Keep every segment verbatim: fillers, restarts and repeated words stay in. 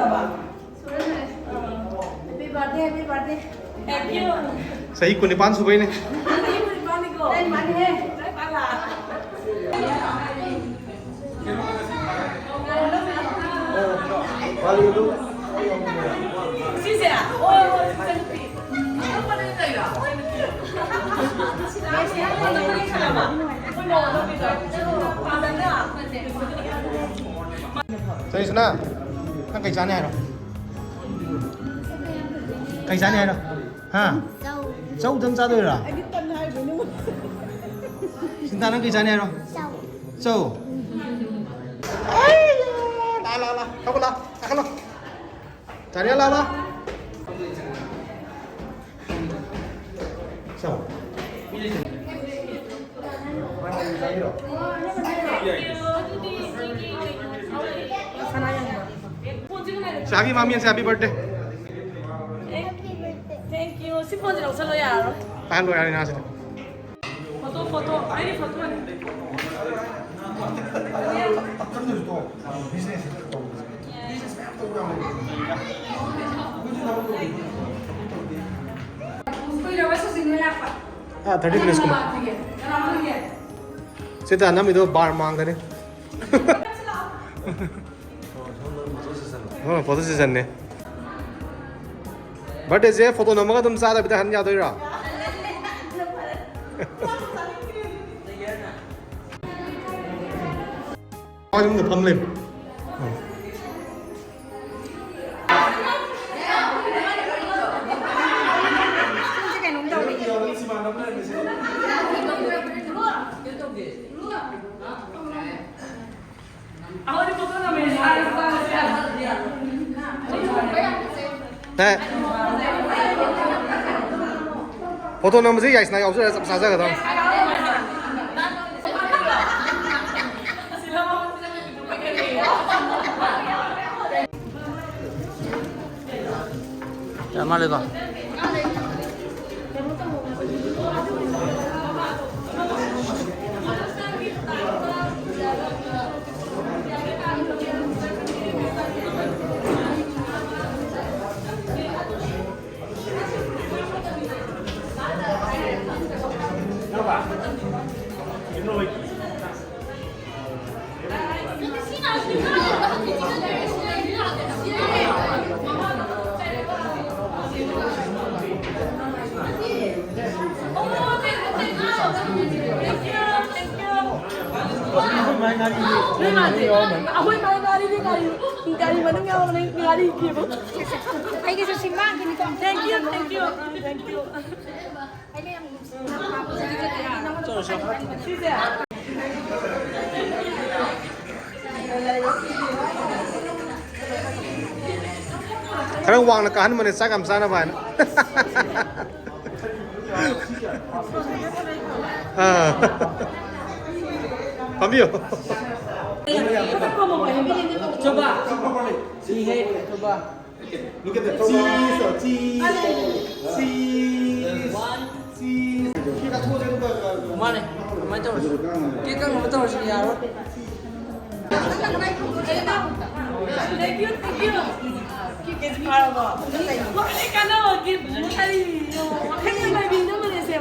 Happy birthday, happy birthday. Thank you. ꯆꯍꯤ ꯀꯨꯟꯅꯤꯄꯥꯟ ꯁꯨꯕꯩꯅꯦ꯫ ꯆꯍꯤ ꯀꯨꯟꯅꯤꯄꯥꯟꯅꯤꯀꯣ? ꯇꯔꯥꯅꯤꯄꯥꯟꯅꯤꯍꯦ꯫ ꯇꯔꯥꯅꯤꯄꯥꯟꯂꯥ? ꯁꯤꯁꯦ? ꯑꯣ, ꯑꯣ, ꯁꯤꯁꯦ ꯅꯨꯄꯤ꯫ ꯆꯩꯁꯅꯥ, ꯅꯪ ꯀꯩ ꯆꯥꯅꯤ ꯍꯥꯏꯅꯣ? ꯀꯩ ꯆꯥꯅꯤ ꯍꯥꯏꯅꯣ? ꯍꯥ? ꯆꯧ꯫ ꯆꯧꯗꯪ ꯆꯥꯗꯣꯏꯔꯣ? ꯑꯩꯗꯤ ꯇꯟ ꯍꯥꯏꯗꯣꯏꯅꯦ꯫ ꯁꯤꯟꯇꯥ, ꯅꯪ ꯀꯩ ꯆꯥꯅꯤ ꯍꯥꯏꯅꯣ? ꯆꯧ꯫ ꯆꯧ? ꯑꯩ, ꯂꯥ, ꯂꯥ, ꯂꯥ꯫ ꯊꯧꯒꯠꯂꯣ꯫ ꯀꯥꯈꯠꯂꯣ꯫ ꯆꯥꯅꯤ, ꯂꯥ, ꯂꯥ꯫ ꯆꯥꯎ꯫ ꯁꯤ happy ꯃꯥꯃꯤ, ꯁꯤ happy birthday꯫ Thank you꯫ ꯁꯤ ꯐꯣꯟꯁꯦ ꯂꯧꯁꯜꯂꯣ ꯌꯥꯔꯔꯣꯏ꯫ ꯄꯥꯏꯍꯜꯂꯣ ꯌꯥꯔꯦ ꯉꯥꯁꯤꯗꯤ꯫ Photo, photo. ꯑꯩꯒꯤ ꯐꯣꯇꯣꯅꯤ꯫ ꯀꯨꯏꯔꯕ ꯁꯨꯁꯤꯡꯅ ꯂꯥꯛꯄ꯫ ꯑꯥ, thirty minutes ꯀꯨꯝꯕ꯫ ꯁꯤꯗ ꯅꯝꯃꯤꯗꯣ ꯕꯥꯔ ꯃꯥꯡꯗꯅꯤ꯫ ꯑꯣ, ꯐꯣꯇꯣ ꯁꯦꯁꯟꯅꯦ꯫ ꯕꯥꯔꯗꯦꯁꯦ ꯐꯣꯇꯣ ꯅꯝꯃꯒ ꯑꯗꯨꯝ ꯆꯥꯗꯕꯤꯗ ꯍꯟ ꯌꯥꯗꯣꯏꯔꯣ? ꯃꯥ ꯌꯨꯝꯗ ꯐꯝ ꯂꯩꯕ꯫ ꯑꯦ, ꯐꯣꯇꯣ ꯅꯝꯕꯁꯦ ꯌꯥꯏꯁꯅꯥ ꯌꯥꯎꯖꯔꯒ ꯆꯞ ꯆꯥꯖꯒꯗꯧꯅꯤ꯫ ꯌꯥꯝ ꯃꯥꯜꯂꯦꯀꯣ꯫ ꯑꯩꯈꯣꯏ ꯃꯥꯏ ꯉꯥꯔꯤꯗꯤ, ꯑꯩꯈꯣꯏ ꯃꯥꯏ ꯉꯥꯔꯤꯗꯤ ꯉꯥꯔꯤ, ꯒꯥꯔꯤ ꯃꯅꯨꯡ ꯌꯥꯎꯕꯅꯦ ꯉꯥꯔꯤ ꯀꯦꯕ꯫ ꯑꯩꯒꯤꯁꯨ ꯁꯤꯡꯃꯥꯡꯈꯤꯅꯤꯀꯣ꯫ Thank you, thank you, thank you. ꯈꯔ ꯋꯥꯡꯅ ꯀꯥꯍꯟꯕꯅꯦ ꯆꯥꯛ ꯌꯥꯝ ꯆꯥꯅꯕ ꯍꯥꯏꯅ꯫ ꯑꯥ꯫ ꯐꯝꯕꯤꯌꯣ꯫ ꯆꯣꯕꯥ꯫ ꯁꯤ ꯍꯦ, ꯆꯣꯕꯥ꯫ Look at the cheese, cheese, cheese, cheese. ꯃꯥꯅꯦ, ꯑꯗꯨꯃꯥꯏꯅ ꯇꯧꯔꯁꯤ꯫ ꯀꯦꯛ ꯀꯛꯅꯕ ꯇꯧꯔꯁꯤ, ꯌꯥꯔꯣꯏ꯫ Thank you, thank you. Cake ꯀꯦꯖꯤ ꯐꯥꯔꯕꯣ? ꯂꯣꯏ ꯀꯥꯟꯅꯕ ꯀꯦꯛ ꯀꯔꯤꯅꯣ? ꯋꯥꯈꯜ ꯌꯥꯝ ꯅꯨꯡꯉꯥꯏꯕꯤꯅꯕꯅꯦ ꯁꯦ꯫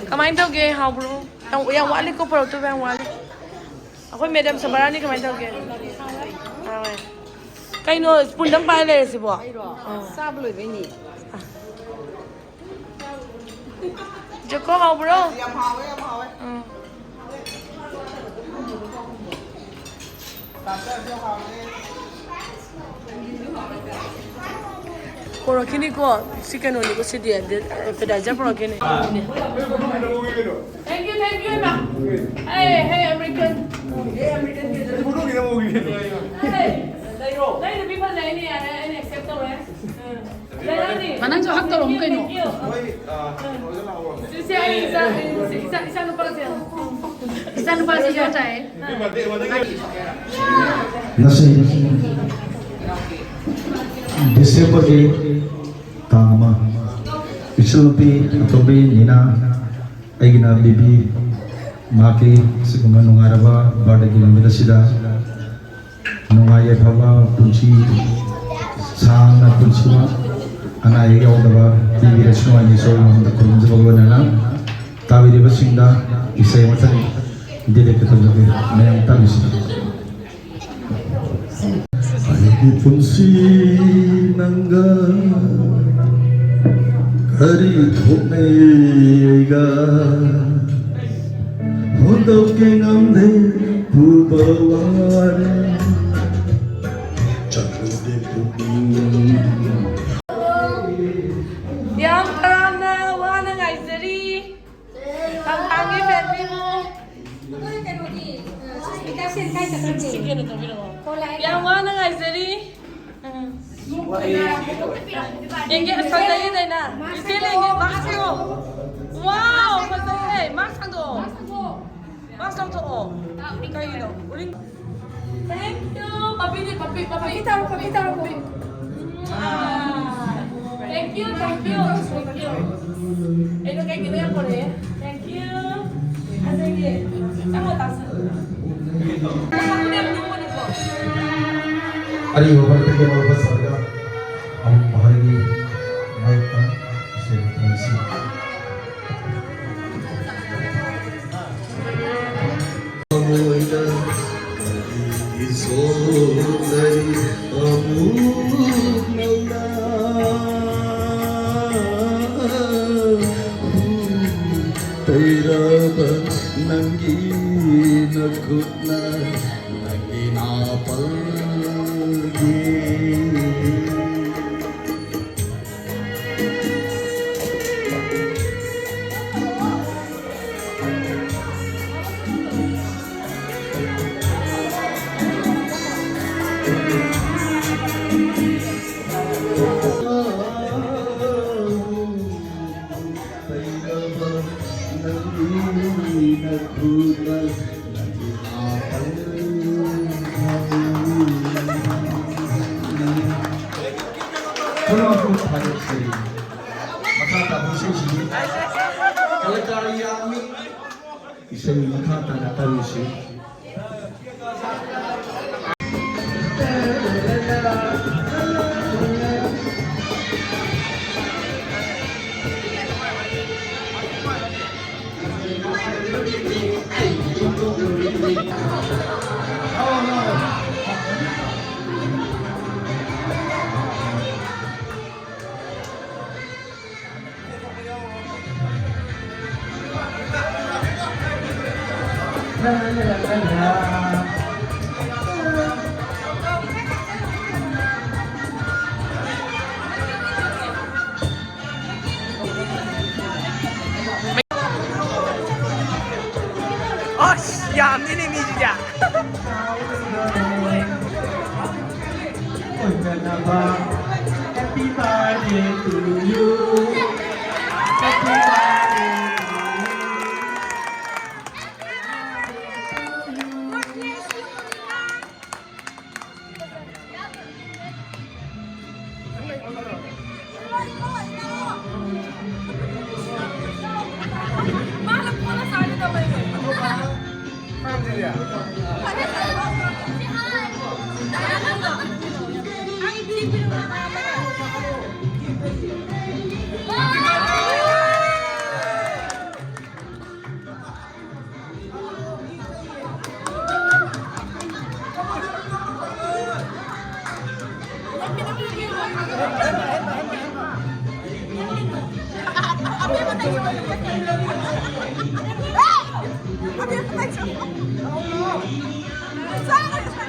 ꯀꯃꯥꯏꯅ ꯇꯧꯒꯦ? ꯍꯥꯎꯕ꯭ꯔꯣ? ꯌꯥꯝ, ꯌꯥꯝ ꯋꯥꯠꯂꯤꯀꯣ, ꯄꯨꯔꯛꯇꯣꯏꯕ ꯌꯥꯝ ꯋꯥꯠꯂꯤ꯫ ꯑꯩꯈꯣꯏ ꯃꯦꯗꯥꯝ ꯁꯕꯥꯔꯥꯅꯤ ꯀꯃꯥꯏꯅ ꯇꯧꯒꯦ? ꯍꯥꯎꯋꯦ꯫ ꯀꯩꯅꯣ ꯁ꯭ꯄꯨꯟꯗꯪ ꯄꯥꯏꯔ ꯂꯩꯔꯁꯤꯕꯣ? ꯑꯩꯔꯣ? ꯑꯥ꯫ ꯆꯥꯕ ꯂꯣꯏꯕꯩꯅꯤ꯫ ꯖꯣꯀꯣ ꯍꯥꯎꯕ꯭ꯔꯣ? ꯌꯥꯝ ꯍꯥꯎꯋꯦ, ꯌꯥꯝ ꯍꯥꯎꯋꯦ꯫ ꯎꯝ꯫ ꯄꯣꯔꯛꯈꯤꯅꯤꯀꯣ꯫ ꯁꯤ ꯀꯩꯅꯣꯅꯤꯀꯣ, ꯁꯤꯗꯤ appetiser ꯄꯣꯔꯛꯈꯤꯅꯤ꯫ Thank you, thank you, ꯏꯃꯥ꯫ Hey, hey, American. Hey, American. Hey, ꯅꯪ ꯅꯨꯄꯤ ꯐꯖꯩꯅꯦ, ꯌꯥꯔꯦ, ꯑꯩꯅ accept ꯇꯧꯔꯦ꯫ ꯎꯝ꯫ ꯃꯥ, ꯅꯪꯁꯨ hug ꯇꯧꯔꯝꯃꯨ ꯀꯩꯅꯣ꯫ Thank you, thank you. ꯁꯤꯁꯦ ꯑꯩ ꯏꯆꯥ, ꯏꯆꯥ, ꯏꯆꯥ ꯅꯨꯄꯥꯁꯦ꯫ ꯏꯆꯥ ꯅꯨꯄꯥꯁꯦ ꯌꯥꯎ ꯇꯥꯏ꯫ ꯉꯁꯤ ꯗꯤꯁꯦꯝꯕꯔꯒꯤ ꯇꯥꯡ ꯑꯃ, ꯏꯆꯜꯅꯨꯄꯤ ꯑꯇꯣꯝꯕꯤ ꯅꯤꯅꯥ, ꯑꯩꯒꯤꯅ ꯕꯤꯕꯤ, ꯃꯍꯥꯛꯀꯤ ꯁꯤꯒꯨꯝꯕ ꯅꯨꯡꯉꯥꯏꯔꯕ ꯕꯥꯔꯗꯦꯒꯤ ꯅꯨꯃꯤꯠ ꯑꯁꯤꯗ ꯅꯨꯡꯉꯥꯏ ꯌꯥꯏꯐꯕ ꯄꯨꯟꯁꯤ ꯁꯥꯡꯅ ꯄꯨꯟꯁꯤꯕ, ꯑꯅꯥ ꯑꯌꯦꯛ ꯌꯥꯎꯗꯕ ꯄꯤꯕꯤꯔꯁꯅꯨ ꯍꯥꯏꯅ ꯏꯁꯣꯔ ꯃꯉꯣꯟꯗ ꯈꯨꯔꯨꯝꯖꯕꯒ ꯂꯣꯏꯅꯅ ꯇꯥꯕꯤꯔꯤꯕꯁꯤꯡꯗ ꯏꯁꯩ ꯑꯃꯇꯪ dedicate ꯇꯧꯖꯒꯦ꯫ ꯃꯌꯥꯝ ꯇꯥꯕꯤꯁꯤ꯫ ꯑꯩꯒꯤ ꯄꯨꯟꯁꯤ ꯅꯪꯒ ꯀꯔꯤ ꯊꯣꯛꯅꯩ ꯑꯩꯒ ꯍꯣꯟꯗꯣꯛꯀꯦ ꯉꯝꯗꯦ ꯄꯨꯕ ꯋꯥꯔꯦ꯫ ꯆꯠꯂꯨꯗꯦ ꯄꯨꯛꯅꯤꯡ꯫ ꯌꯥꯝ ꯇꯔꯥꯝꯅ ꯋꯥꯅ ꯉꯥꯏꯖꯔꯤ꯫ ꯀꯪꯐꯥꯜꯒꯤ ꯐꯦꯃꯤꯂꯤꯕꯨ꯫ ꯌꯥꯝ ꯋꯥꯅ ꯉꯥꯏꯖꯔꯤ꯫ ꯌꯦꯡꯒꯦ, ꯐꯖꯩꯌꯦ ꯗꯥꯏꯅꯥ꯫ ꯏꯆꯦ ꯂꯦꯡꯒꯦ, ꯃꯥꯛꯁ ꯁꯪꯉꯣ꯫ ꯋꯥꯎ, ꯐꯖꯩꯌꯦ꯫ ꯃꯥꯛꯁ ꯁꯪꯗꯣꯛꯑꯣ꯫ ꯃꯥꯛꯁ ꯂꯧꯊꯣꯛꯑꯣ꯫ ꯀꯩꯒꯤꯅꯣ? ꯎꯔꯤꯡ-, thank you꯫ ꯄꯄꯤꯗꯤ, ꯄꯄꯤ, ꯄꯄꯤ꯫ ꯄꯄꯤ ꯇꯥꯔꯣ, ꯄꯄꯤ ꯇꯥꯔꯣ, ꯄꯄꯤ꯫ ꯇꯥꯔꯣ꯫ Thank you, thank you, thank you꯫ ꯑꯩꯅ ꯀꯩꯒꯤꯅꯣ ꯌꯥꯝ ꯄꯣꯔꯛꯑꯦ꯫ Thank you꯫ ꯐꯖꯩꯌꯦ꯫ ꯆꯪꯉꯣ, ꯇꯥꯁꯜꯂꯣ꯫ ꯃꯁꯛꯇꯨꯗꯤ ꯌꯥꯝ ꯅꯣꯛꯄꯅꯤꯀꯣ꯫ ꯑꯔꯤꯕ ꯃꯔꯛꯇꯒꯤ ꯑꯅꯧꯕ ꯁꯥꯔꯒ ꯑꯃꯨꯛ ꯃꯍꯥꯔꯒꯤ ꯃꯥꯏꯌꯣꯛꯇ ꯏꯁꯩ ꯇꯧꯔꯁꯤ꯫ ꯊꯃꯣꯏꯗ ꯀꯔꯤꯒꯤ ꯁꯣꯛꯅꯔꯤ ꯑꯃꯨꯛ ꯅꯧꯅ? ꯇꯩꯔꯕ ꯅꯪꯒꯤ ꯅꯈꯨꯠꯅ ꯅꯪꯒꯤ ꯅꯥꯄꯜꯒꯤ ꯃꯈꯥ ꯇꯥꯕ ꯏꯁꯩꯁꯤꯗꯤ ꯀꯂꯥꯀꯥꯔ ꯌꯥꯝꯃꯤ꯫ ꯏꯁꯩ ꯃꯈꯥ ꯇꯥꯅ ꯇꯧꯔꯤꯁꯤ꯫ ꯑꯁ, ꯌꯥꯝꯅꯤꯅꯦ ꯃꯤꯁꯤꯗꯤ꯫ ꯑꯣꯏꯅꯅꯕ꯫ Happy birthday to you. Happy birthday to you.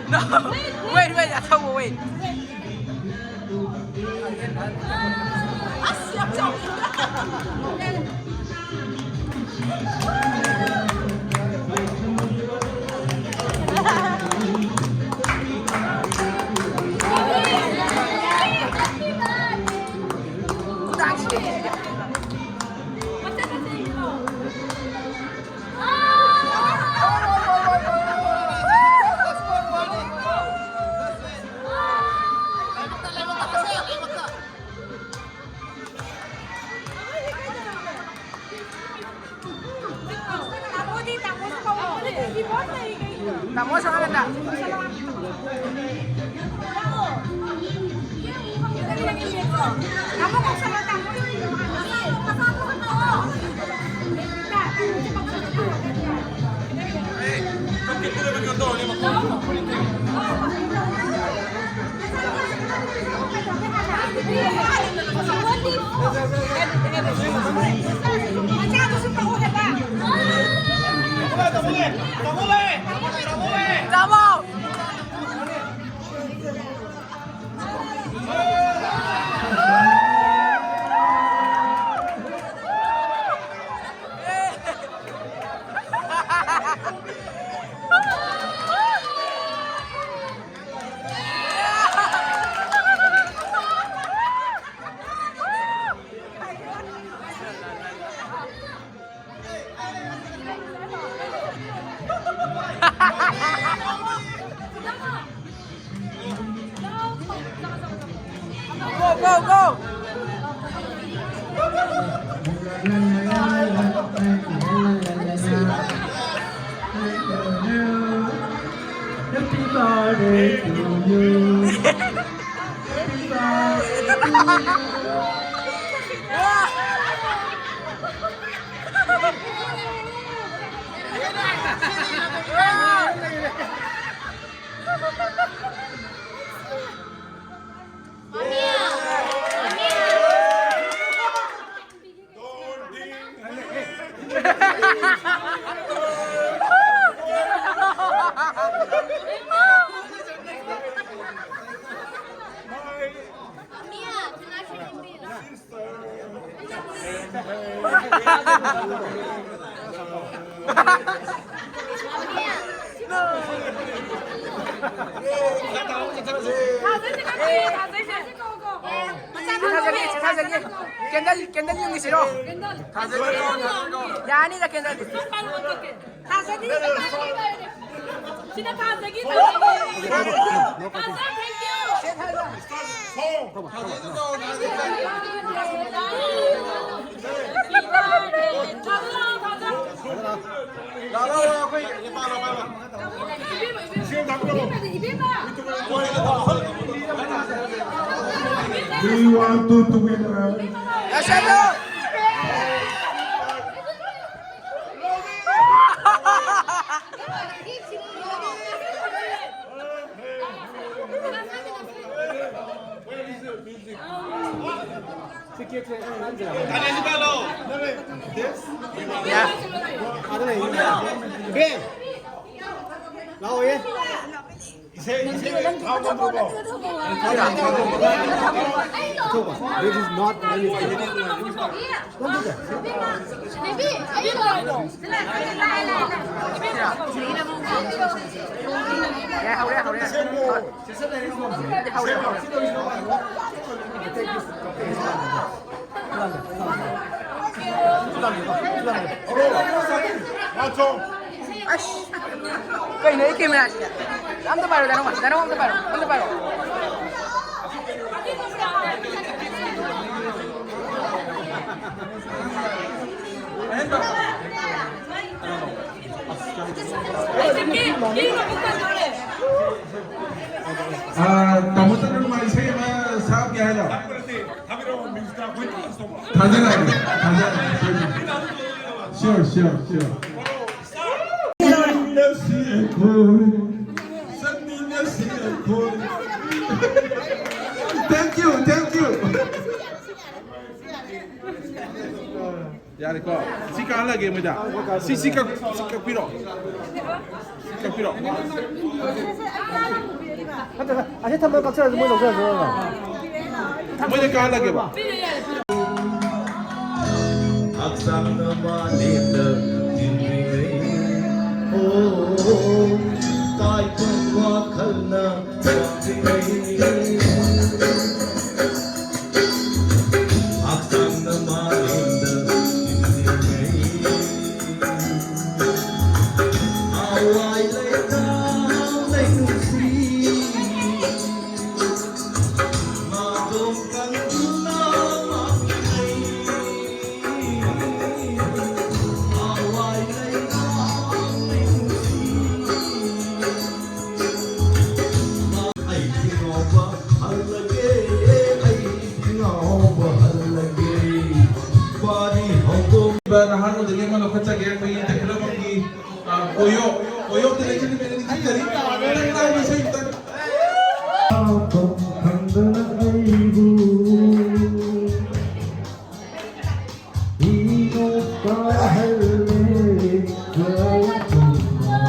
No. Wait, wait, I told you, wait. ꯇꯥꯃꯣ ꯁꯣꯝ ꯅꯥꯀꯟꯗ꯫ Go, go, go! Happy birthday to you. Happy birthday to you. ꯊꯥꯖꯒꯦ, ꯊꯥꯖꯒꯦ꯫ ꯀꯦꯟꯗꯜ, ꯀꯦꯟꯗꯜ ꯌꯨꯡꯉꯤꯁꯤꯔꯣ? ꯊꯥꯖꯒꯦ꯫ ꯌꯥꯅꯤꯗ ꯀꯦꯟꯗꯜꯗꯤ꯫ ꯊꯥꯖꯅꯤ꯫ ꯁꯤꯗ ꯊꯥꯖꯒꯤ, ꯊꯥꯖꯒꯤ꯫ ꯊꯥꯖ, thank you꯫ ꯊꯥꯖ, ꯊꯥꯖ꯫ We want to together. This is not anything. Don't do that. ꯑꯁ! ꯀꯩꯅꯣ ꯑꯩ camera ꯁꯤꯗ? ꯑꯝꯇ ꯄꯥꯏꯔꯣ, ꯗꯥ ꯅꯣꯡꯃ, ꯗꯥ ꯅꯣꯡꯃ ꯑꯝꯇ ꯄꯥꯏꯔꯣ, ꯑꯝꯇ ꯄꯥꯏꯔꯣ꯫ ꯑꯥ, ꯇꯥꯃꯣ ꯆꯠꯅ ꯅꯨꯡꯉꯥꯏ ꯏꯁꯩ ꯑꯃ ꯁꯛꯑꯝꯒꯦ ꯍꯥꯏꯔꯣ? ꯊꯥꯖꯔꯛꯑꯒꯦ, ꯊꯥꯖꯔꯛꯑꯒꯦ, ꯁꯣꯏꯗꯅ꯫ Sure, sure, sure. Thank you, thank you. ꯌꯥꯔꯦꯀꯣ? ꯁꯤ ꯀꯛꯍꯜꯂꯒꯦ ꯃꯣꯏꯗ꯫ ꯁꯤ, ꯁꯤ ꯀꯛ-, ꯁꯤ ꯀꯛꯄꯤꯔꯣ꯫ ꯁꯤ ꯀꯛꯄꯤꯔꯣ꯫ ꯅꯠꯇꯦꯗ, ꯑꯁꯤ ꯊꯝꯃꯒ ꯀꯛꯆꯔꯁꯨ ꯃꯣꯏ ꯂꯧꯖꯔꯁꯨ꯫ ꯃꯣꯏꯗ ꯀꯛꯍꯜꯂꯒꯦꯕ꯫ ꯍꯛꯆꯥꯡꯅ ꯃꯥꯂꯦꯝꯗ ꯇꯤꯟꯔꯤꯉꯩ꯫ ꯑꯣ, ꯇꯥꯏꯕꯪ ꯋꯥꯈꯜꯅ ꯆꯥꯛꯇꯤꯉꯩ꯫ ꯍꯛꯆꯥꯡꯅ ꯃꯥꯂꯦꯝꯗ ꯇꯤꯟꯔꯤꯉꯩ꯫ ꯊꯋꯥꯏ ꯂꯩꯇꯥ ꯂꯩꯅꯨꯡꯁꯤ꯫ ꯅꯥꯗꯣꯝ ꯀꯪꯗꯨꯅ ꯃꯥꯡꯂꯤꯉꯩ꯫ ꯊꯋꯥꯏ ꯅꯍꯥꯔꯣꯜꯗꯒꯤ ꯑꯃ ꯂꯧꯈꯠꯆꯒꯦ꯫ ꯑꯩꯈꯣꯏꯒꯤ ꯇꯈꯦꯂꯝꯕꯝꯒꯤ, ꯑ, ꯀꯣꯌꯣ, ꯀꯣꯌꯣ ꯇꯈꯦꯂꯝꯕꯝꯒꯤ ꯃꯦꯂꯦꯗꯤ ꯈꯤꯇꯪ ꯈꯤꯇꯪ ꯏꯁꯩ ꯈꯤꯇꯪ꯫ ꯄꯥꯐꯝ ꯈꯪꯗꯅ ꯑꯩꯕꯨ ꯃꯤꯅ ꯇꯥꯍꯜꯂꯦ ꯀꯌꯥ ꯀꯨꯝꯅ꯫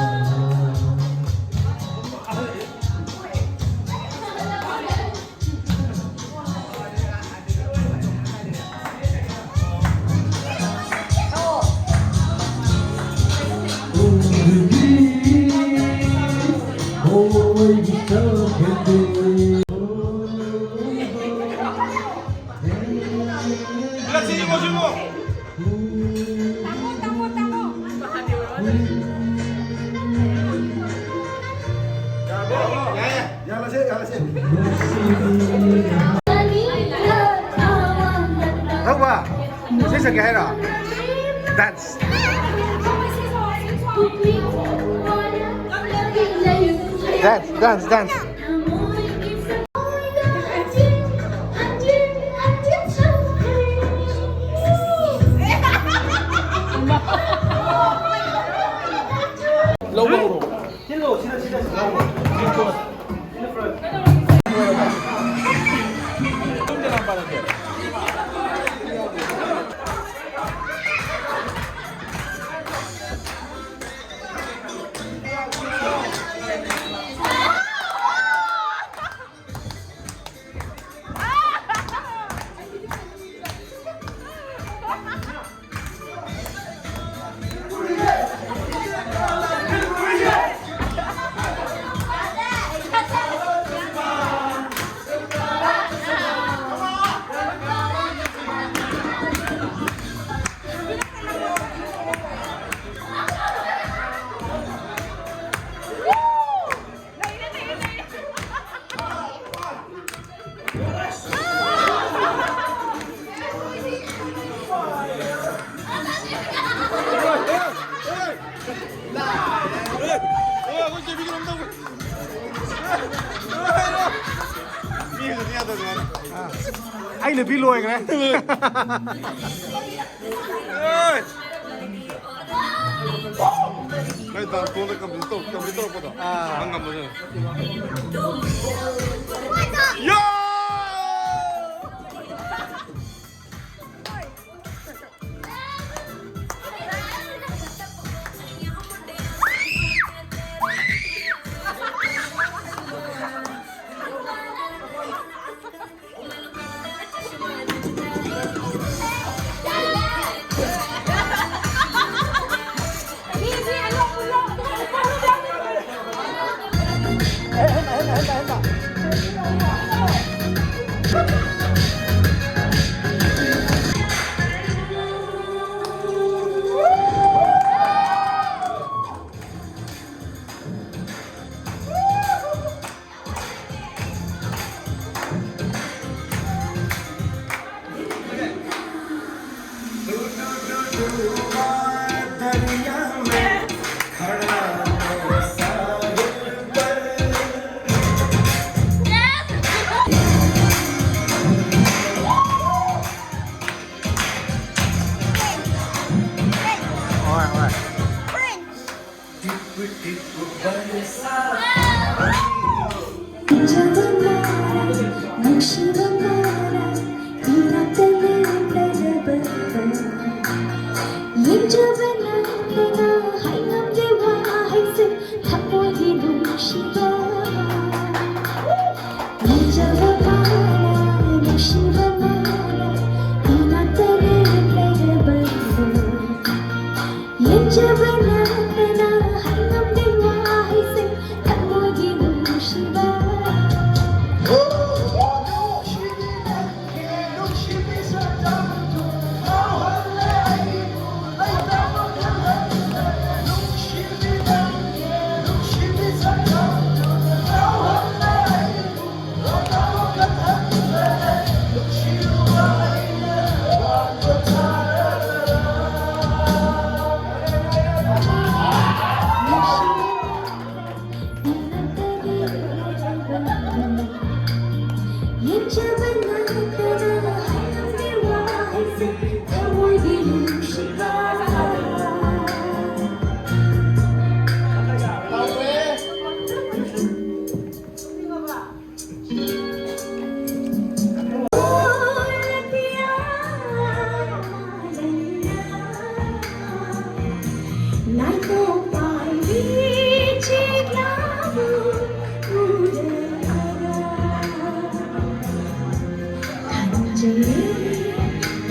ꯊꯧꯕ, ꯏꯁꯩ ꯁꯛꯀꯦ ꯍꯥꯏꯔꯣ? Dance. Dance, dance, dance. ꯂꯧ ꯂꯧꯔꯣ꯫ ꯑꯩ ꯅꯨꯄꯤ ꯂꯣꯏꯈ꯭ꯔꯦ꯫ ꯇꯣꯟꯗ ꯀꯝꯄ꯭ꯂꯤꯠ ꯇꯧ-, ꯀꯝꯄ꯭ꯂꯤꯠ ꯇꯧꯔꯛꯄꯗꯣ꯫ ꯑꯥ꯫ ꯍꯪꯉꯝꯕꯗꯣ꯫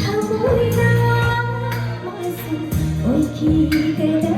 ꯊꯃꯣꯏꯅ ꯃꯁꯤꯡ ꯑꯣꯏꯈꯤꯒꯗ꯭ꯔꯥ?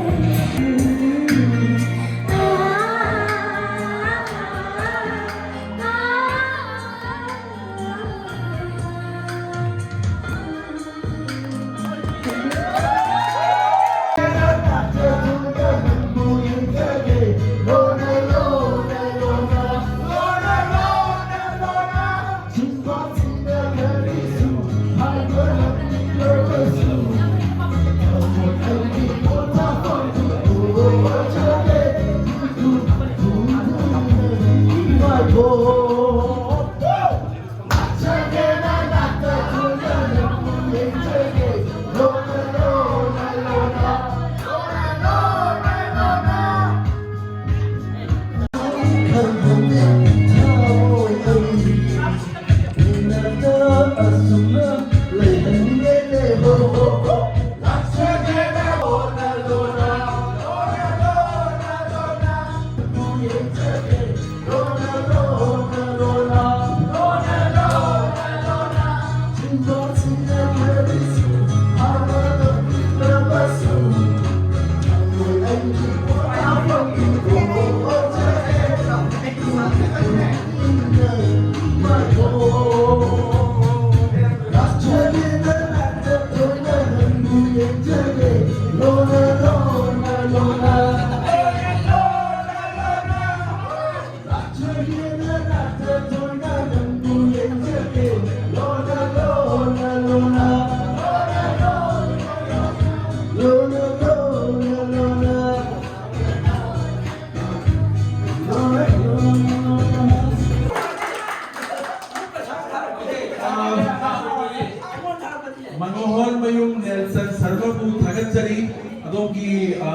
ꯃꯅꯣꯍꯔ ꯃꯌꯨꯝ ꯅꯦꯜꯁꯟ ꯁꯔꯃꯕꯨ ꯊꯥꯒꯠꯆꯔꯤ꯫ ꯑꯗꯣꯝꯒꯤ, ꯑ,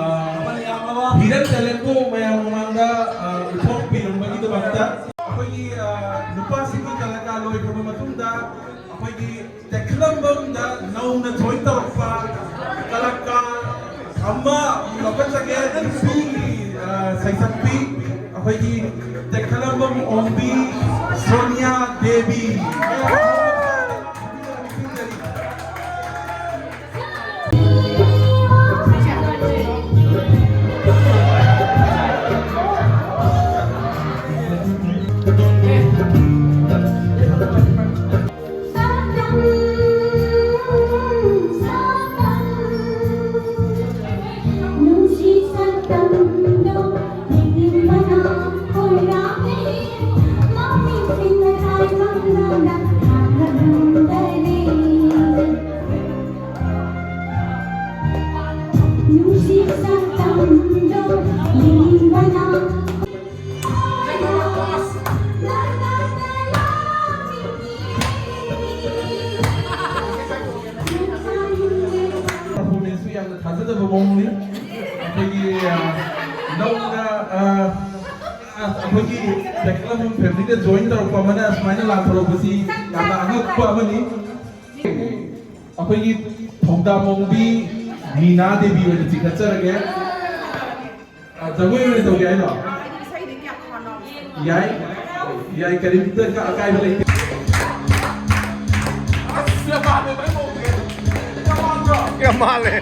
ꯍꯤꯔꯟ ꯇꯦꯂꯦꯟꯕꯨ ꯃꯌꯥꯝ ꯃꯃꯥꯡꯗ, ꯑ, ꯎꯠꯊꯣꯛꯄꯤꯔꯝꯕꯒꯤꯗꯃꯛꯇ꯫ ꯑꯩꯈꯣꯏꯒꯤ, ꯑ, ꯅꯨꯄꯥꯁꯤꯡꯒꯤ ꯀꯂꯥꯀꯥꯔ ꯂꯣꯏꯈ꯭ꯔꯕ ꯃꯇꯨꯡꯗ ꯑꯩꯈꯣꯏꯒꯤ ꯇꯦꯛꯈꯠꯂꯝꯕꯝꯗ ꯅꯧꯅ ꯖꯣꯏꯟ ꯇꯧꯔꯛꯄ ꯀꯂꯥꯀꯥꯔ ꯑꯃ ꯂꯧꯈꯠꯆꯒꯦ꯫ ꯅꯨꯄꯤꯒꯤ, ꯑ, ꯁꯩꯁꯛꯄꯤ ꯑꯩꯈꯣꯏꯒꯤ ꯇꯦꯛꯈꯠꯂꯝꯕꯝ ꯑꯣꯡꯕꯤ ꯁꯣꯅꯤꯌꯥ ꯗꯦꯕꯤ꯫ ꯊꯣꯡꯅꯤ꯫ ꯑꯩꯈꯣꯏꯒꯤ, ꯑ, ꯅꯧꯅ, ꯑ, ꯑ, ꯑꯩꯈꯣꯏꯒꯤ ꯁꯥꯏꯀꯜ ꯑꯃꯃꯝ ꯐꯦꯃꯤꯂꯤꯗ ꯖꯣꯏꯟ ꯇꯧꯔꯛꯄ ꯑꯃꯅ ꯁꯨꯃꯥꯏꯅ ꯂꯥꯟꯊꯣꯔꯛꯄꯁꯤ ꯌꯥꯝꯅ ꯑꯉꯛꯄ ꯑꯃꯅꯤ꯫ ꯑꯩꯈꯣꯏꯒꯤ ꯊꯧꯗꯥꯃꯣꯡꯕꯤ ꯃꯤꯅꯥ ꯗꯦꯕꯤ ꯑꯣꯏꯅ ꯆꯤꯡꯈꯠꯆꯔꯒꯦ꯫ ꯑ, ꯖꯒꯣꯏ ꯑꯣꯏꯅ ꯇꯧꯒꯦ ꯍꯥꯏꯅꯣ? ꯌꯥꯏ, ꯌꯥꯏ, ꯀꯔꯤꯝꯇ ꯑꯀꯥꯏꯕ ꯂꯩꯇꯦ꯫ ꯑꯁ, ꯌꯥꯝ ꯃꯥꯜꯂꯦ꯫ ꯌꯥꯝ ꯃꯥꯜꯂꯦ꯫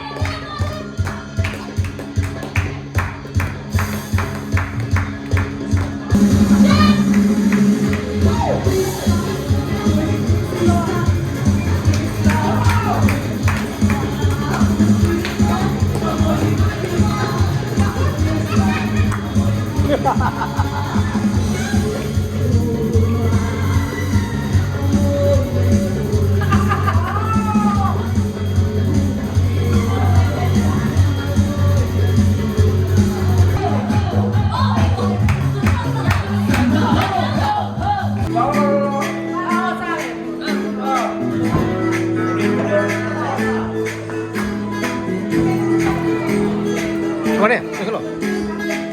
ꯊꯝꯃꯣꯅꯦ, ꯂꯣꯏꯁꯤꯜꯂꯣ꯫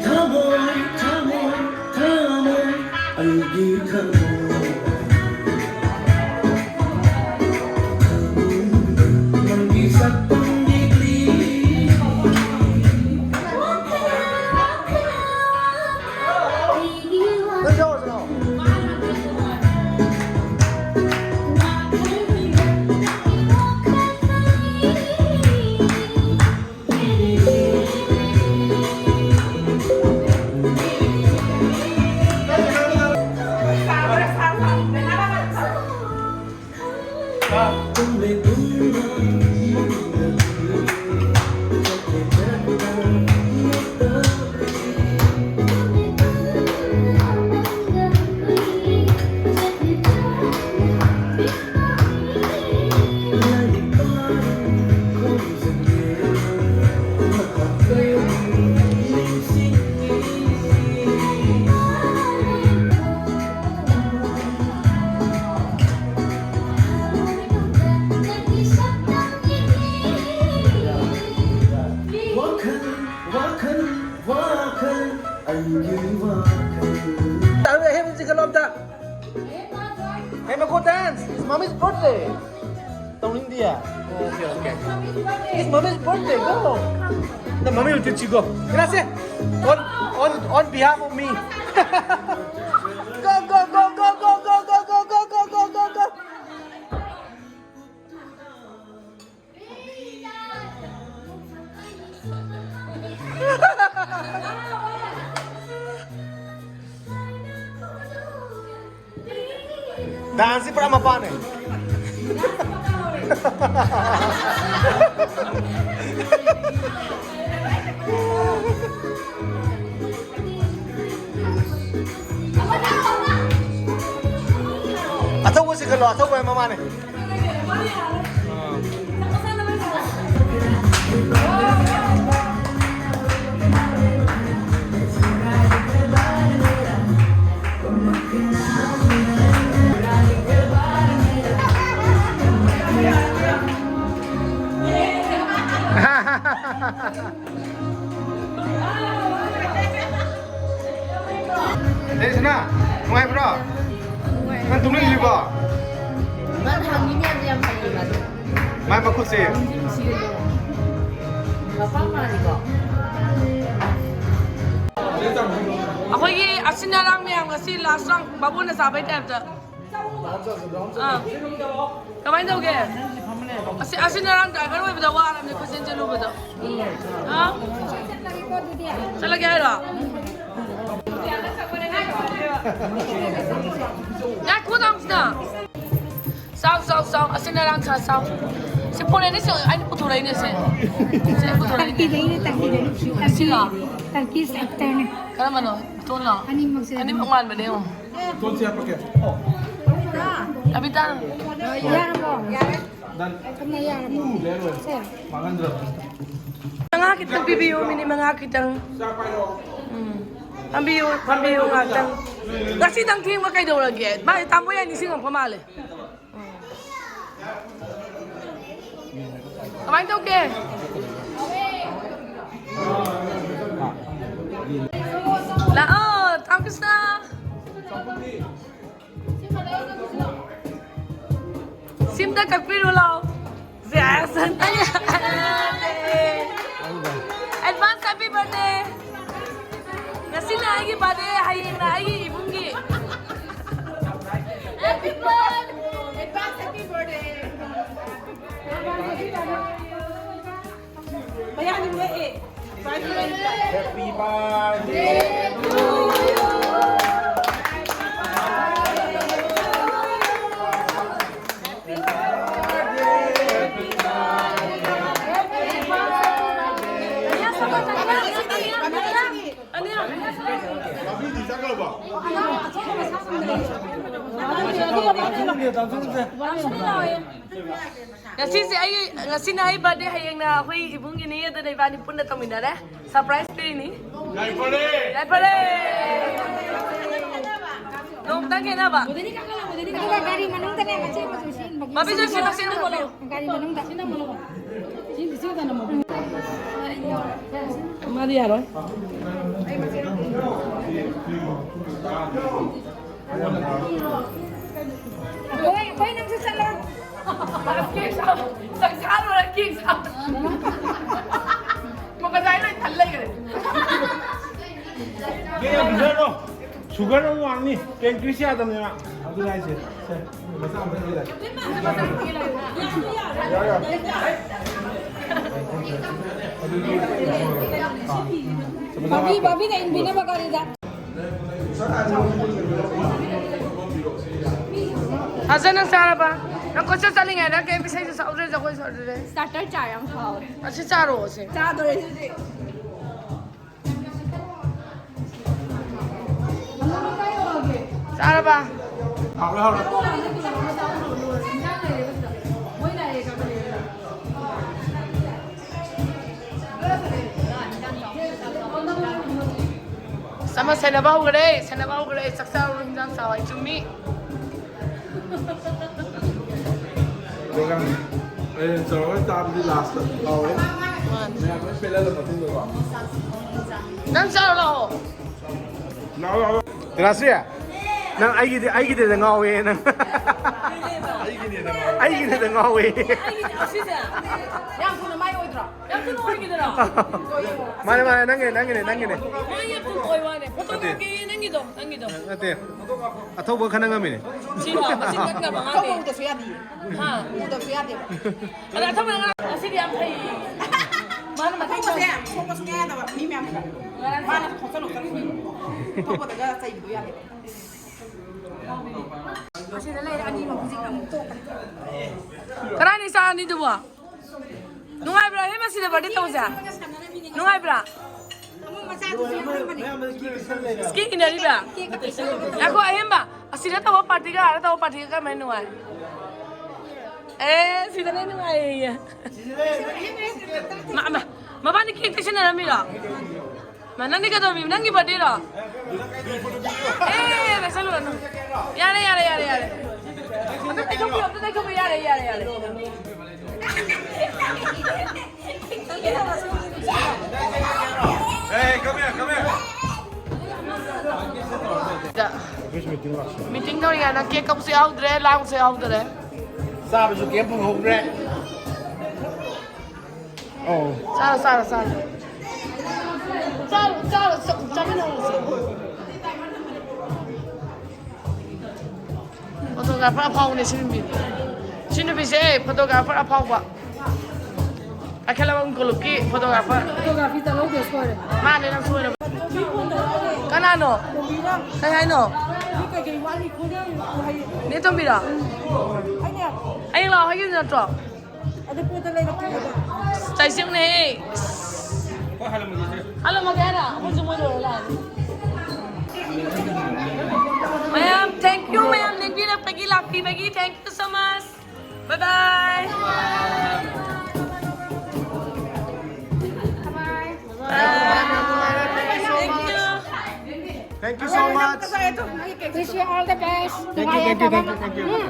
ꯊꯃꯣꯏ, ꯊꯃꯣꯏ, ꯊꯃꯣꯏ, ꯑꯩꯒꯤ ꯊꯃꯣꯏ꯫ ꯅꯪꯒꯤ ꯁꯛꯇꯝꯒꯤ ꯀ꯭ꯂꯤ꯫ ꯅꯪ ꯌꯥꯎꯔꯁꯤ ꯂꯥꯛꯑꯣ꯫ Mommy's birthday. ꯇꯧꯅꯤꯡꯗꯤꯌꯦ? Okay, okay. It's mommy's birthday. Go. The mommy will teach you. Go. Gracias. On, on, on behalf of me. Go, go, go, go. Dance ꯁꯤ ꯄꯨꯔꯥ ꯃꯄꯥꯅꯦ꯫ ꯑꯊꯧꯕ ꯆꯤꯡꯈꯠꯂꯣ, ꯑꯊꯧꯕ ꯃꯃꯥꯅꯦ꯫ ꯂꯩꯁꯅꯥ, ꯅꯨꯡꯉꯥꯏꯕ꯭ꯔꯣ? ꯅꯪ ꯇꯨꯝꯅꯤꯡꯗ꯭ꯔꯤꯕꯣ? ꯃꯥꯅ ꯍꯪꯉꯤ ꯃꯌꯥꯝꯁꯦ ꯌꯥꯝ ꯍꯩꯌꯦ ꯃꯥꯗꯤ꯫ ꯃꯥꯏ ꯃꯈꯨꯠꯁꯦ꯫ ꯃꯄꯥ ꯃꯥꯜꯂꯤꯀꯣ? ꯑꯩꯈꯣꯏꯒꯤ ꯑꯁꯤꯟ ꯑꯔꯥꯡ ꯃꯌꯥꯝ ꯉꯁꯤ last round ꯕꯥꯕꯣꯟꯅ ꯆꯥꯕꯩ type ꯇ꯫ ꯑꯥ꯫ ꯀꯃꯥꯏꯅ ꯇꯧꯒꯦ? ꯑꯁꯤ, ꯑꯁꯤꯟ ꯑꯔꯥꯡ driver ꯑꯣꯏꯕꯗ ꯋꯥꯔꯕꯅꯦ ꯀꯣꯏꯆꯦꯟ ꯆꯦꯜꯂꯨꯕꯗ꯫ ꯍꯥ? ꯆꯠꯂꯒꯦ ꯍꯥꯏꯔꯣ? ꯉꯥꯏꯈꯣ ꯇꯥꯃꯣꯁꯤꯅ꯫ ꯆꯥꯎ, ꯆꯥꯎ, ꯆꯥꯎ꯫ ꯑꯁꯤꯟ ꯑꯔꯥꯡ ꯁꯥ ꯆꯥꯎ꯫ ꯁꯤ ꯐꯣꯔꯦꯟꯗꯩ ꯁꯤ ꯑꯩꯅ ꯄꯨꯊꯣꯔꯛꯏꯅꯦ ꯁꯦ꯫ ꯁꯤ ꯑꯩ ꯄꯨꯊꯣꯔꯛꯏꯅꯦ꯫ ꯇꯔꯀꯤꯗꯩꯅꯦ, ꯇꯔꯀꯤꯗꯩ꯫ ꯑꯁꯤꯔꯣ? ꯇꯔꯀꯤꯁ actor ꯅꯦ꯫ ꯀꯔꯝꯕꯅꯣ? ꯏꯇꯣꯟꯂꯣ? ꯑꯅꯤꯃꯛꯁꯦ꯫ ꯑꯅꯤꯃꯛ ꯃꯥꯟꯕꯅꯦ ꯌꯦꯡꯉꯣ꯫ ꯏꯇꯣꯟꯁꯦ ꯍꯥꯞꯄꯛꯀꯦ꯫ ꯑꯕꯤꯇꯥ꯫ ꯌꯥꯔꯕꯣ? ꯗꯟ꯫ ꯊꯝꯅ ꯌꯥꯔꯕꯣ? ꯎꯝ, ꯂꯩꯔꯣꯏ꯫ ꯁꯦ꯫ ꯃꯥꯡꯍꯟꯗ꯭ꯔꯕꯅꯤ꯫ ꯃꯉꯥ ꯈꯤꯇꯪ ꯄꯤꯕꯤꯌꯨ, ꯃꯤꯅꯤꯠ ꯃꯉꯥ ꯈꯤꯇꯪ꯫ ꯆꯥꯛ ꯄꯥꯏꯔꯣ꯫ ꯎꯝ꯫ ꯐꯝꯕꯤꯌꯨ, ꯐꯝꯕꯤꯌꯨ ꯉꯥꯛꯇꯪ꯫ ꯉꯁꯤꯗꯪ ꯊꯦꯡꯕ ꯀꯩꯗꯧꯔꯒꯦ? ꯃꯥ ꯇꯥꯃꯣ ꯌꯥꯏ ꯅꯤꯡꯁꯤꯡꯉꯛꯄ ꯃꯥꯜꯂꯦ꯫ ꯎꯝ꯫ ꯀꯃꯥꯏꯅ ꯇꯧꯒꯦ? ꯂꯥꯛꯑꯣ, ꯇꯥꯃꯣ ꯀ꯭ꯔꯤꯁꯅ꯫ ꯁꯤꯝꯇ ꯀꯛꯄꯤꯔꯨ ꯂꯥꯎ. Yes. Advance happy birthday. ꯉꯁꯤꯅ ꯑꯩꯒꯤ birthday, ꯍꯌꯦꯡꯅ ꯑꯩꯒꯤ ꯏꯕꯨꯡꯒꯤ. Happy birthday. Advance happy birthday. Happy birthday. ꯉꯁꯤꯁꯦ ꯑꯩ, ꯉꯁꯤꯅ ꯑꯩ birthday, ꯍꯌꯦꯡꯅ ꯑꯩꯈꯣꯏ ꯏꯕꯨꯡꯒꯤꯅꯤ, ꯑꯗꯨꯅ ꯏꯕꯥꯅꯤ ꯄꯨꯟꯅ ꯇꯧꯃꯤꯟꯅꯔꯦ. Surprise ꯄꯤꯔꯤꯅꯤ. ꯌꯥꯏꯐꯔꯦ! ꯌꯥꯏꯐꯔꯦ! ꯅꯣꯡꯃꯇꯪ ꯈꯦꯠꯅꯕ. ꯑꯗꯨꯒ ꯒꯥꯔꯤ ꯃꯅꯨꯡꯗꯅꯦ ꯃꯆꯦ ꯃꯆꯨ ꯁꯤꯟꯕꯒꯤ. ꯕꯥꯕꯤ, ꯆꯠꯁꯤ, ꯆꯠꯁꯤ, ꯆꯠꯁꯤ꯫ ꯒꯥꯔꯤ ꯃꯅꯨꯡꯗ. ꯃꯥꯗꯤ ꯌꯥꯔꯣꯏ꯫ ꯑꯩꯈꯣꯏ, ꯑꯩꯈꯣꯏ ꯅꯪꯁꯨ ꯆꯠꯂꯣ꯫ Cake ꯁꯥꯕ, ꯆꯥꯛ ꯆꯥ ꯂꯣꯏꯔ cake ꯁꯥꯕ꯫ ꯃꯈꯣꯏ ꯉꯁꯥꯏ ꯂꯣꯏ ꯊꯜ ꯂꯩꯈ꯭ꯔꯦ꯫ ꯀꯦꯛ ꯌꯥꯝ ꯄꯤꯖꯔꯣ꯫ Sugar ꯑꯃꯨꯛ ꯋꯥꯡꯅꯤ꯫ Pancreas ꯌꯥꯗꯕꯅꯦꯕ꯫ ꯑꯗꯨꯅ ꯍꯥꯏꯁꯦ꯫ ꯁꯦ, ꯃꯆꯥ ꯑꯃ ꯄꯤꯖꯔꯦ꯫ ꯌꯥꯔꯦ, ꯌꯥꯔꯦ꯫ ꯑꯗꯨꯗꯤ, ꯕꯥꯕꯤ, ꯕꯥꯕꯤꯅ ꯏꯟꯕꯤꯅꯕ ꯒꯥꯔꯤꯗ꯫ ꯐꯖꯅ ꯆꯥꯔꯕ? ꯅꯪ ꯀꯣꯏꯆꯠ ꯆꯠꯂꯤꯉꯩꯗ ꯀꯩꯝ ꯏꯁꯩꯁꯨ ꯁꯛꯍꯧꯗ꯭ꯔꯦ, ꯖꯒꯣꯏꯁꯨ ꯁꯥꯗ꯭ꯔꯦ꯫ Starter ꯆꯥ ꯌꯥꯝ ꯍꯥꯎꯋꯦ꯫ ꯑꯁꯤ ꯆꯥꯔꯣ, ꯑꯁꯤ꯫ ꯆꯥꯗꯣꯔꯦ ꯁꯤꯗꯤ꯫ ꯆꯥꯔꯕ? ꯍꯥꯎꯔꯦ, ꯍꯥꯎꯔꯦ꯫ ꯑꯁ, ꯑꯃ ꯁꯦꯟꯅꯕ ꯍꯧꯈ꯭ꯔꯦ, ꯁꯦꯟꯅꯕ ꯍꯧꯈ꯭ꯔꯦ꯫ ꯆꯥꯛ ꯆꯥꯔꯨꯔꯣ, ꯍꯤꯟꯖꯥꯡ ꯆꯥꯎ ꯍꯥꯏ ꯆꯨꯝꯃꯤ꯫ ꯑꯩ ꯇꯧꯔꯒ ꯆꯥꯕꯗꯤ last ꯍꯥꯎꯋꯦ꯫ ꯃꯥꯅꯤ꯫ ꯃꯌꯥꯝ ꯂꯣꯏ ꯄꯦꯜꯍꯜꯂ ꯃꯇꯨꯡꯗꯀꯣ꯫ ꯅꯪ ꯆꯥꯔꯨ ꯂꯥꯛꯑꯣ꯫ ꯂꯥꯛꯑꯣ, ꯂꯥꯛꯑꯣ꯫ ꯔꯥꯁ꯭ꯔꯤꯌꯥ, ꯅꯪ ꯑꯩꯒꯤꯗꯤ, ꯑꯩꯒꯤꯗꯤ ꯉꯥꯎꯋꯦ ꯅꯪ꯫ ꯑꯩꯒꯤꯅꯦꯗ ꯉꯥꯎꯋꯦ꯫ ꯑꯩꯒꯤꯅꯦ, ꯑꯁꯤꯁꯦ꯫ ꯌꯥꯝ ꯊꯨꯅ ꯃꯥꯏ ꯑꯣꯏꯗ꯭ꯔꯣ? ꯌꯥꯝ ꯊꯨꯅ ꯑꯣꯏꯈꯤꯗ꯭ꯔꯣ? ꯃꯥꯅꯦ, ꯃꯥꯅꯦ, ꯅꯪꯒꯤꯅꯦ, ꯅꯪꯒꯤꯅꯦ, ꯅꯪꯒꯤꯅꯦ꯫ ꯃꯥꯏ ꯌꯥꯝ ꯊꯨꯅ ꯑꯣꯏ ꯋꯥꯅꯦ꯫ ꯐꯣꯇꯣ ꯅꯠꯇꯦ꯫ ꯀꯥꯞꯀꯦ, ꯅꯪꯒꯤꯗꯣ, ꯅꯪꯒꯤꯗꯣ꯫ ꯅꯠꯇꯦ꯫ ꯑꯊꯧꯕ ꯈꯟꯅ ꯉꯝꯃꯤꯅꯦ꯫ ꯁꯤꯔꯣ? ꯑꯁꯤ ꯅꯠꯇ꯭ꯔꯕ ꯉꯥꯛꯇ꯫ ꯎꯗꯕꯁꯨ ꯌꯥꯗꯤꯌꯦ꯫ ꯍꯥ? ꯎꯗꯕꯁꯨ ꯌꯥꯗꯦꯕ꯫ ꯑꯗ ꯑꯊꯧꯕ ꯉꯥꯛ-, ꯉꯁꯤꯗꯤ ꯌꯥꯝ ꯐꯩ꯫ ꯃꯥꯅ ꯃꯊꯪ ꯑꯊꯧꯕꯁꯦ ꯁꯣꯛꯄ ꯁꯨꯡꯌꯥ ꯌꯥꯗꯕ ꯃꯤ ꯃꯌꯥꯝ꯫ ꯃꯥꯅ ꯈꯣꯠꯆꯜꯂꯨ ꯆꯠꯂꯨ꯫ ꯑꯊꯧꯕꯗꯒ ꯆꯩꯕꯗꯣ ꯌꯥꯗꯦꯕ꯫ ꯑꯁꯤꯗ ꯂꯩꯔꯦ ꯑꯅꯤꯃꯛ ꯍꯧꯖꯤꯛ ꯑꯃꯨꯛ ꯇꯣꯛꯈ꯭ꯔꯦ꯫ ꯀꯗꯥꯏꯅꯤ ꯆꯥ ꯑꯅꯤꯗꯨꯕꯣ? ꯅꯨꯡꯉꯥꯏꯕ꯭ꯔꯥ? ꯍꯦ, ꯃꯁꯤꯗ ꯕꯥꯔꯗꯦ ꯇꯧꯁꯦ? ꯅꯨꯡꯉꯥꯏꯕ꯭ꯔꯥ? ꯑꯃ ꯃꯆꯥꯗꯨꯁꯨ ꯌꯥꯎꯔꯝꯕꯅꯦ꯫ ꯁ꯭ꯀꯦꯛ ꯏꯟꯅꯔꯤꯕ? ꯉꯥꯏꯈꯣ, ꯑꯍꯦꯟꯕ꯫ ꯑꯁꯤꯗ ꯇꯧꯕ ꯄꯥꯔꯇꯤꯒ ꯑꯥꯗ ꯇꯧꯕ ꯄꯥꯔꯇꯤꯒ ꯀꯔꯝꯕꯅ ꯅꯨꯡꯉꯥꯏ? ꯑꯦ, ꯁꯤꯗꯅ ꯅꯨꯡꯉꯥꯏꯌꯦ꯫ ꯃ-, ꯃ-, ꯃꯕꯥꯅꯤ ꯀꯦꯛ ꯇꯩꯁꯟꯅꯔꯝꯃꯤꯔꯣ? ꯃꯥ, ꯅꯪꯗꯤ ꯀꯩꯗꯧꯔꯝꯃꯤꯕ? ꯅꯪꯒꯤ ꯕꯥꯔꯗꯦꯔꯣ? ꯑꯦ, ꯂꯩꯁꯜꯂꯨꯔꯅꯨ꯫ ꯌꯥꯔꯦ, ꯌꯥꯔꯦ, ꯌꯥꯔꯦ, ꯌꯥꯔꯦ꯫ ꯑꯝꯇ ꯇꯩꯊꯣꯛꯄꯤꯔꯣ, ꯑꯝꯇ ꯇꯩꯊꯣꯛꯄꯤꯔꯣ꯫ ꯌꯥꯔꯦ, ꯌꯥꯔꯦ, ꯌꯥꯔꯦ꯫ Hey, come here, come here. Meeting ꯇꯧꯔꯤꯉꯩꯗ ꯀꯦꯛ ꯀꯛꯄꯁꯨ ꯌꯥꯎꯗ꯭ꯔꯦ, ꯂꯥꯡꯕꯁꯨ ꯌꯥꯎꯗ꯭ꯔꯦ꯫ ꯆꯥꯕꯁꯨ ꯀꯩꯝ ꯐꯪꯍꯧꯗ꯭ꯔꯦ꯫ ꯑꯧ꯫ ꯆꯥꯔꯣ, ꯆꯥꯔꯣ, ꯆꯥꯔꯣ꯫ ꯆꯥꯔꯣ, ꯆꯥꯔꯣ, ꯆꯥ-, ꯆꯥꯃꯤꯟꯅꯔꯁꯦ꯫ ꯐꯣꯇꯣꯒ꯭ꯔꯥꯐꯔ ꯑꯐꯥꯎꯕꯅꯦ ꯁꯤ ꯅꯨꯄꯤꯁꯦ꯫ ꯁꯤ ꯅꯨꯄꯤꯁꯦ ꯐꯣꯇꯣꯒ꯭ꯔꯥꯐꯔ ꯑꯐꯥꯎꯕ꯫ ꯀꯩꯊꯦꯜꯃꯥꯟꯕꯤ ꯀꯣꯂꯨꯞꯀꯤ ꯐꯣꯇꯣꯒ꯭ꯔꯥꯐꯔ꯫ ꯐꯣꯇꯣꯒ꯭ꯔꯥꯐꯤ ꯇꯧꯍꯧꯗꯦ, ꯁꯣꯏꯔꯦ꯫ ꯃꯥꯅꯦ, ꯅꯪ ꯁꯣꯏꯔꯕ꯫ ꯃꯤ ꯐꯣꯟ ꯇꯧꯔꯛꯑꯝꯃꯦ꯫ ꯀꯅꯥꯅꯣ? ꯇꯣꯝꯕꯤꯅ꯫ ꯀꯩ ꯍꯥꯏꯅꯣ? ꯃꯤ ꯀꯩꯀꯩ ꯋꯥꯠꯂꯤ ꯈꯣꯠꯂꯤ ꯍꯥꯏꯌꯦ꯫ ꯅꯦ ꯇꯣꯝꯕꯤꯔꯣ? ꯎꯝ꯫ ꯑꯩꯅ ꯍꯌꯦꯡ ꯂꯥꯛꯑꯣ ꯍꯥꯏꯈꯤꯕ ꯅꯠꯇ꯭ꯔꯣ? ꯑꯗꯨ ꯄꯣꯠꯇꯣ ꯂꯩꯔꯛꯀꯦ ꯍꯥꯏꯕ꯫ ꯆꯥꯏꯁꯤꯡꯅꯦꯍꯦ꯫ ꯍꯜꯂꯝꯃꯒꯦ ꯍꯥꯏꯔꯣ? ꯑꯩꯈꯣꯏꯁꯨ ꯃꯣꯏ ꯂꯣꯏꯔ ꯂꯥꯛꯑꯅꯤ꯫ ꯃꯌꯥꯝ, thank you, ꯃꯌꯥꯝ ꯂꯦꯡꯕꯤꯔꯛꯄꯒꯤ, ꯂꯥꯛꯄꯤꯕꯒꯤ, thank you so much. Bye bye. Bye. Thank you. Thank you so much. Wish you all the best. Thank you, thank you, thank you, thank you. ꯎꯝ.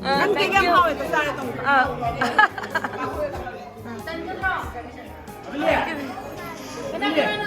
ꯑ, ꯅꯪ ꯀꯦꯛ ꯌꯥꯝ ꯍꯥꯎꯋꯦ, ꯆꯥꯔꯦ ꯇꯧꯕ꯫ ꯑ꯫ ꯀꯅꯥ ꯀꯅꯥꯅꯣ